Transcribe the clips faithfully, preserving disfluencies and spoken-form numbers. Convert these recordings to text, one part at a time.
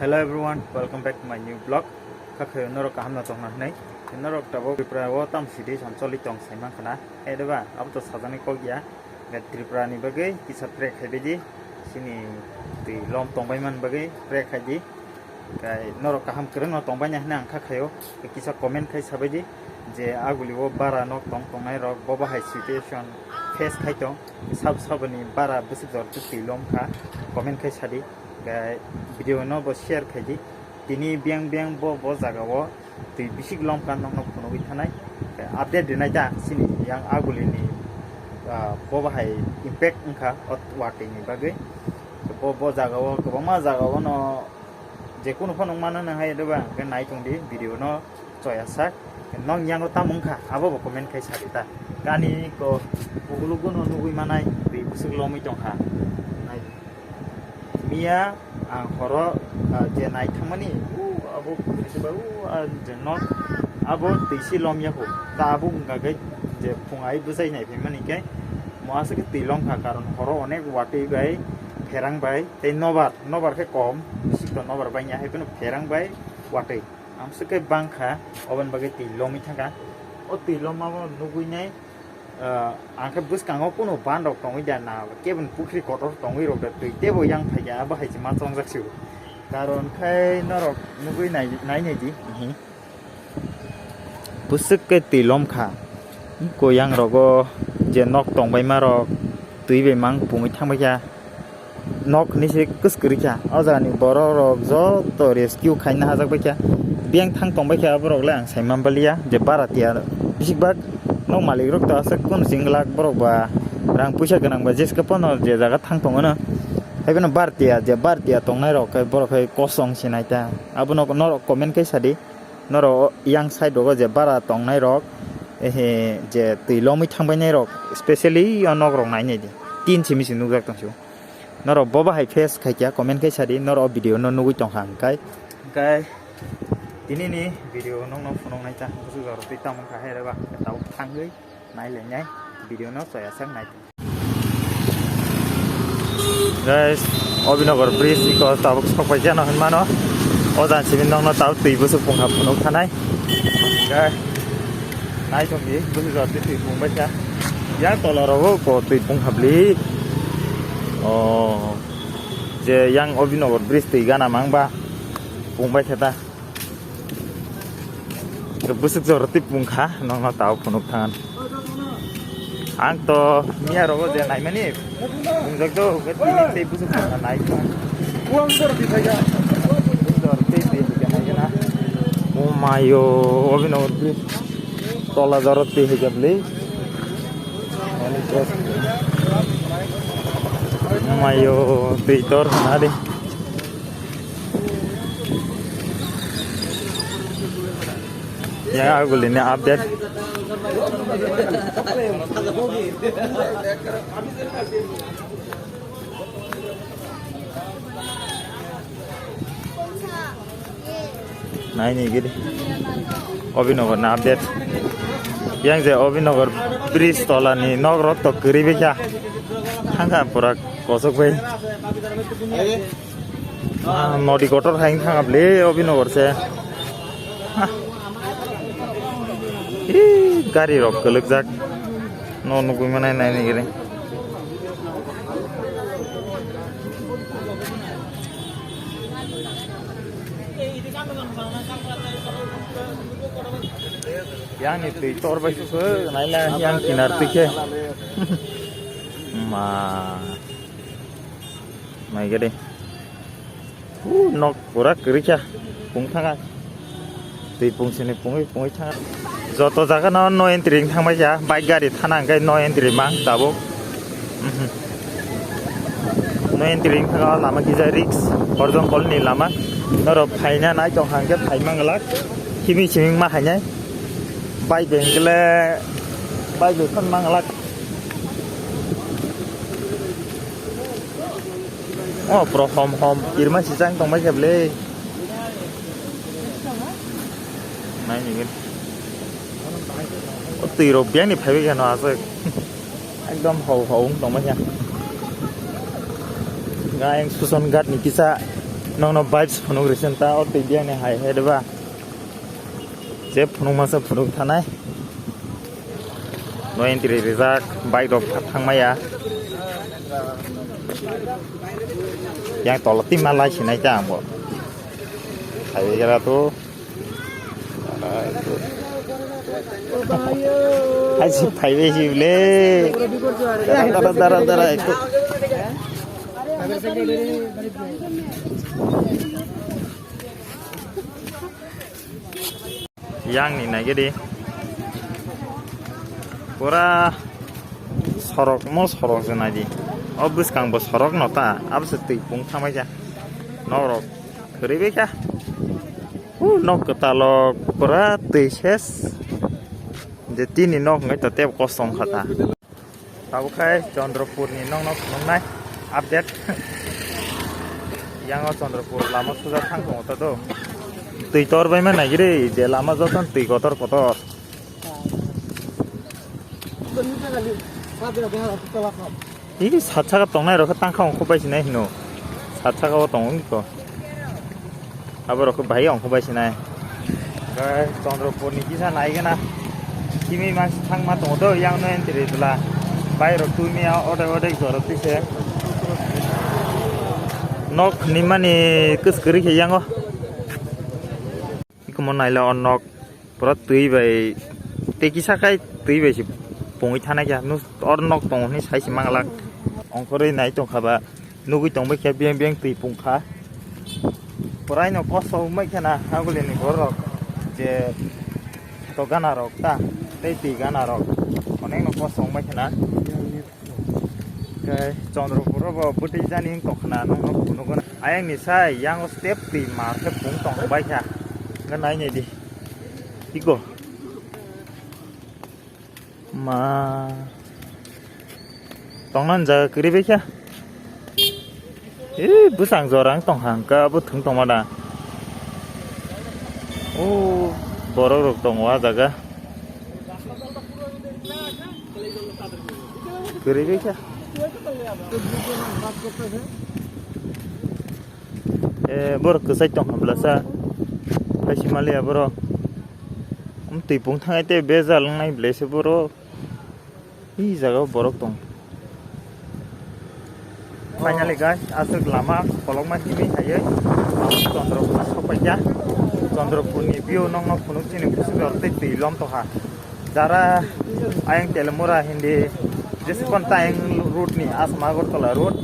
Hello everyone, welcome back to my new vlog. Kha khayo norok kaham no tongna hwnwi. Norok tabuk Tripura o tam sidi sam choli tong sai man khana. Hai de ba, abo to sajani kok ya. Ga Tripura ni bagwi kisa pray khai baidi. Sini twi lom tong bai man bagwi pray khai di. Kai norok kaham kwrwng no tong bai na hwnwi ang kha khayo. Kisa comment khai sa baidi. Je aguli o bara nok tong tongnai rok bo bahai situation face khai tong. Sab sabani bara bwswk jor twi lom kha. Comment khai sa di. Khe video no bo share khai di. Tini biyang biyang bo, bo jaga o twi bisik lom kha nokno phunugwi thanai. Khe update rinai ta sini yang aguli ni, ah, bo bahai impact wngkha o watwi ni bagwi. Bo, bo jaga o kwbangma jaga o no je kunu phano wngmano nang hai rwba khe nai tong di video no choya sak. Nong yango tamo wngkha abo bo comment khai sa di ta. Gani ko ugulugo no nugwi manai twi bwswk lomwi tongkha. Nai. Miya ang horo, ah, je nai thangmani, u, abo kisa ba, u, ah, je nok, abo twi si lom ya kho. Ta abo wngkha khe je phung ai bwsai nai phaimani khe mo aswk khe twi lom kha, karon horo onek watwi bai pherang bai tei nobar, nobar khe kom, bisik to nobar bai ya hai phano pherang bai watwi. Amswk khe bang kha, oboni bagwi twi lomwi thang kha. O twi lomma bo nugwi nai, ah, ang khe bwskango kunu ban rok tongwi da na, keboni pukhri kotor tongwi rok da twi teibo yang phai kha, abo hai se ma chongjak se o. Karon khai norok nugwi nai, nai nai di. Mhm. Bwswk khe twi lom kha. Ko yang rogo je nok tong bai ma rok twi bai mang pungwi thang bai kha. Nok hinwi se kwskwrwi kha. O jaga ni borok rok joto rescue khaina hajak bai kha. Biyang thang tong bai kha borok le ang sai man baliya je bara tiya. Bisik bak nok malik rok to aswk kunu chwng glak borok ba rang puisa gwnang ba jeska pono je jaga thang tong ono. Hai bono bara tiya je bara tiya tongnai rok khe borok khe kosong se nai ta. Abono norok comment khe sa di. Norok yang side rogo je bara tongnai rok, ehe, je twi lomwi thang bai nai rok, specially o nok rok nai nai di. Tin simi se nukjak tong sio. Norok bo bahai face khai kya comment khai sadi, norok o video no nugwi tong kha hwnkhe. Hwnkhe tini ni video nokno phunuk nai ta, bwswk jorok twi tamo kha hai reba, tabuk thangwi nai le nai video no choya sak nai. Guys, Obinagar bridge iko tabuk sok pai jano hinmano. O jan simi nokno tabuk twi bwswk phunuk thanai. Guys, nai tong di, bwswk jorok twi phung bai kha. Yang tola rogo ko twi phung habli. O, je yang Obinagar bridge twi gana mang ba phung bai kha ta. Bwswk jorok twi phung kha nokno tabuk phunuk thangan. Ang to miya rogo je naimani phungjak do, hwnkhe tini tei bwswk phung kha nai kha. Bwswk jorok twi twi hwnkhe nai gana. O mayo, Obinagar bridge tola jorok twi hwnkhe bwlwi. Mayo, twi tor hwnadi. Ya, agulini update. Naini gidi. Obinagar ni update. Yang je Obinagar bridge tola ni nok rok to kwrwi bai kha. Thangkha pura kosok bai. Ah, nodi kotor hai thang able Obinagar se. Ah. Ih, gari rok kwlwkjak. No nugwi manai naini gidi. Yang ni twi tor bai se nai la yang kinar twi khe. Ma. Mai gede. Uh, nok pura kwrwi kha. Pung thanga. Twi pung sini pungwi pungwi thanga. Joto jaga no no entry wng thang bai kha. Bike gari thana hwnkhe no entry mang tabuk. Mhm. No entry wng thanga lama kisa risk. Horjong kol ni lama. Norok phaina nai tong hangkhe phai manglak. Kimi simi ma hainai. Bike hwnkhe le bike bai phano manglak. Oh, pro hom hom, kirma si chang tong bai khe bwle. Nai ni gin. O twi rok biyang ni phai bai khe no aswk. Ekdom hau hau wng tong bai khe. Ga yang Susan Ghat ni kisa Nokno bike phunuk rwsong ta, o twi biyang ni hai hai rwba. Je phunuk masa phunuk thanai. No entry rijak, bike rok thangmaya. Yang tola tima lai sinai ta ang bo. Hai gara to. Hai si phai be si le. Dara, dara, dara, dara, ekko. Yang ni nai gede. Pura sorok mo sorok se nai di. O bwskang bo sorok no ta. Abo se twi pung thamai ja. Norok khwrwi bai kha. U nok kwtal o pura twi ses. Je tini nok ngai to tebo kosong kha ta. Tabuk khai Chandrapur ni nokno phunuknai update. Yang o Chandrapur lama suja thang tongo ta do. Twi tor bai ma nai giri je lama joto twi kotor kotor. Ih, sat saka tongnai rokhe tangkha ongkho bai sinai hino. Sat saka o tongo iko. Abo rokhe bahai ongkho bai sinai. Guys, Chandrapur ni kisa nai gana. Kimi mas thang ma tongo do yang no entry dula. Bai rok tumi a odek odek jora tise. Nok ni mani kus kuri khe yango. Iko mo naila o nok. Pura twi bai, tei kisa khai twi bai se pungwi thanai kha. Nus or nok tongo hwnwi sai se manglak. Ongkhorwi nai tongkha ba, nugwi tongbai kha biyang biyang twi pungkha. Puraino kosto wngbai khana agulini borok je to gana rok ta tei twi gana rok onekno kosto wngbai khana. Khe Chandrapur o bo bwtwi jani wng tongkhna nokno phunukgo na. Ayang ni sai yang step twi mar khe pung tong bai kha. Hwnkhe nai nai di. Iko. Ma. Tongna jaga kwrwi bai kha. Eh, bwsang jora wng tong kha hwnkhe abo thwng tongma da. O borok rok tongo a jaga. Kwrwi bai kha. Eh, borok kwchai tong kha bwlasa. Phaisi maliya borok. Om twi pung thangai tei bejal wngnai bwlai se borok. Ee jaga o borok tong. Finally guys, aswk lama kolokma himwi haiwi Chandrapur sokpaikha. Chandrapur ni view nokno phunuk chini kuchukjor tei twi lom tongkha. Jara ayang Telemura hindi jesukon ta ayang road ni asma Agartala road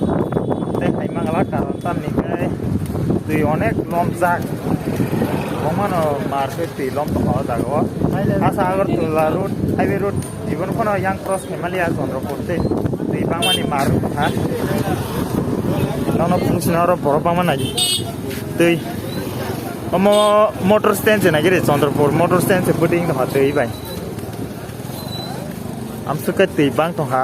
tei hai mangla karon tamni khe twi onek lomjak. Bongmano mar khe twi lom tongkha o jaga o. Asa Agartala road, highway road. Jibon phano yang cross khaimaliya Chandrapur tei twi bangmani mar wngkha. Nono phunuksinai oro borok bangma nai twi. Omo motor stand se nai giri Chandrapur motor stand se bwtwi wngkha twi bai. Amswk khe twi bang tongkha.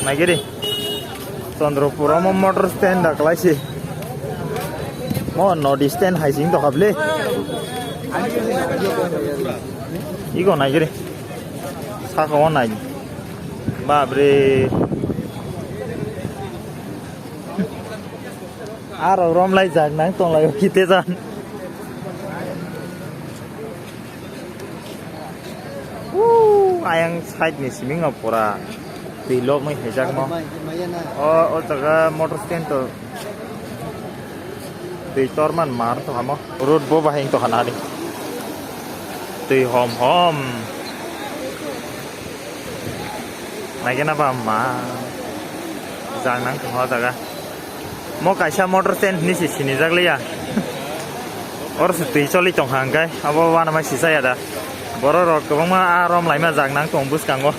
Naigiri. Chandrapur omo motor stand da kwlaisi. Mo nodi stand hai sing tokha bwle. Iko naigiri. Saka o nai. Babre. Aro romlai jak nang tonglai o kite jan. Woo, ayang side ni siming no pura twi lobmai haijakmo. O, o jaga motor stand to twi torman mar tongkha mo. Road bo bahai tongkha nari. Twi hom hom. Naikhe na ba ma. Jang nang tongkha o jaga. Mo kaisa motor stand hinwi se sinijak liya. Oro se twi choli tongkha hwnkhe abo uanama sisaya da. Borok rok kwbangma a rom laima jak nang tong bwskango.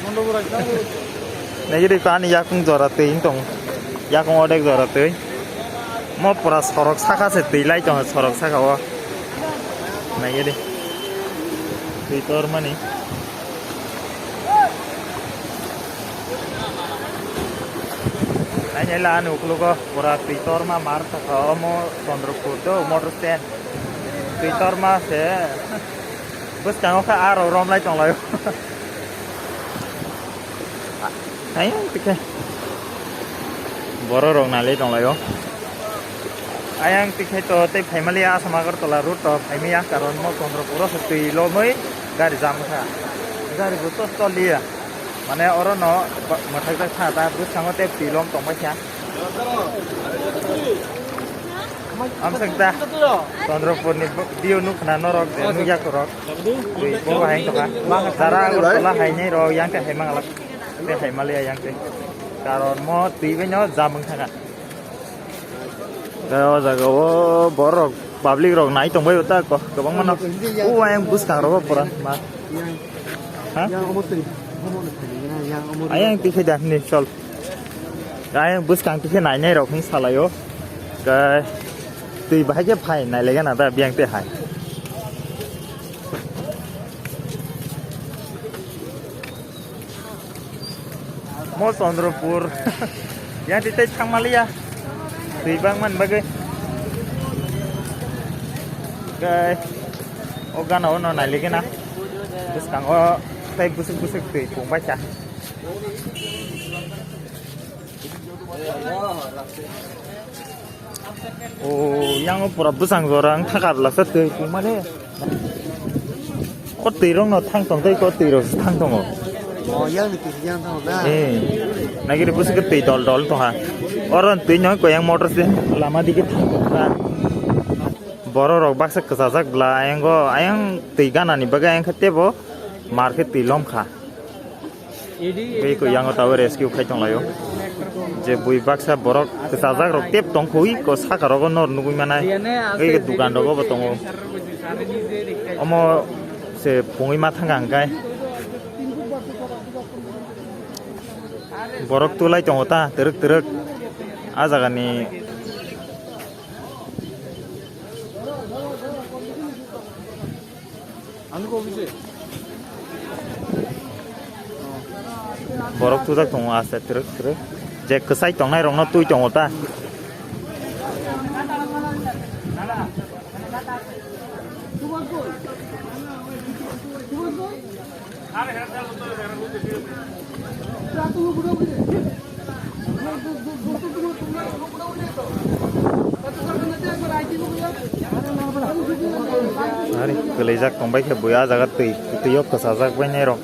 Naigiri ani yakung jora twi wng tong. Yakung odek jora twi. Mo pura sorok saka se twi lai tongo sorok saka o. Naigiri. Twi tormani. Nainai la ani ukologo pura twi torma mar saka omo Chandrapur do motor stand. Twi torma se bwskango khe aro romlai tonglaio. Hai tikhe. Borok rok nalai tonglaio. Ayang tikhe to tei phaimaliya Assam Agartala route to phaimaya, karon mo Chandrapur o se twi lomwi gari jam kha. Gari bo to toliya. Mane oro no ba-, mwthakjak kha, ta bwskango tei twi lom tongbai kha. Amswk ta Chandrapur ni bo-, view nukna norok je nukya korok. Twi bo bahai tongkha. Jara Agartala hainai rok yang khe hai mangalak. Tei hai maliya yang tei. Karon mo twi bai no jam wng thangkha. Tei o jaga o borok public rok nai tongbai ta ko kwbangma no. O ayang bwskang rogo pura ma. Ha? Ayang tikhe da ni chol. Ayang bwskang tikhe nai nai rok hin salaio. Tei twi bahai khe phai nai lega na da biyang tei hai. Mo Chandrapur. Yang tei tei thangmaliya. Twi bangman bagwi. Kai. O gana o no nailigena. Bwskango tei bwswk bwswk twi pungbaikha. O, yang o pura bwsang jora wng thaka rwlasa twi pungmani. O twi rok no thang tong tei ko twi rok thang tongo. O, yang ni twi yang thang da. Eh, nagiri bwswk twi dol dol tongha. Oro twi no ko yang motor se lama dige thang tong kha. Borok rok baksa kwchajak bla ayang go ayang twi gana ni bagwi ayang khe tebo mar khe twi lom kha. Tei ko yango tawi rescue khai tonglaio. Je bui baksa borok kwchajak rok tep tongkhoi ko saka rogo nor nugui manai. Tei ko dukan rogo bo tongo. Omo se pungui ma thangkha hwnkhe. Borok tulai tongo ta twrwk twrwk. A jagani Borok tujak tongo aste twrwk twrwk. Je kwchai tongnai rokno twi tongo ta. Ari kwlaijak tongbai khe bui ah jaga twi, twi o kwchajak bai nai rok.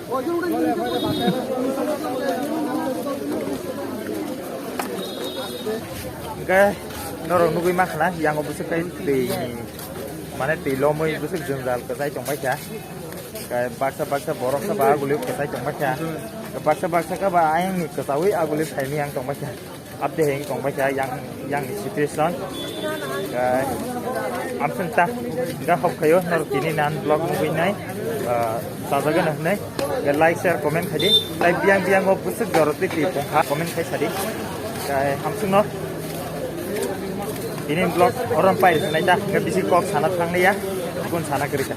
Hwnkhe norok nugui mankha na, yango bwswk kai twi, mane twi lomwi bwswk jwngjal kwchai tongbai kha. Baksa baksa borok khe ba aguli kwchai tongbai kha. Baksa baksa khe ba ayang ni kwchaui aguli phaini ang tongbai kha. Update heng tongbai kha yang, yang ni situation. Amswng ta ga hok khayo norok tini nan vlog nugui nai. Sajagano hwnwi like, share, comment khai di. Tai biyang biyang o bwswk jorok twi twi tongkha comment khai sadi. Amswngno tini vlog orom pai rwnai ta, bisi kok sana thanglia, bun sana kwrwi kha.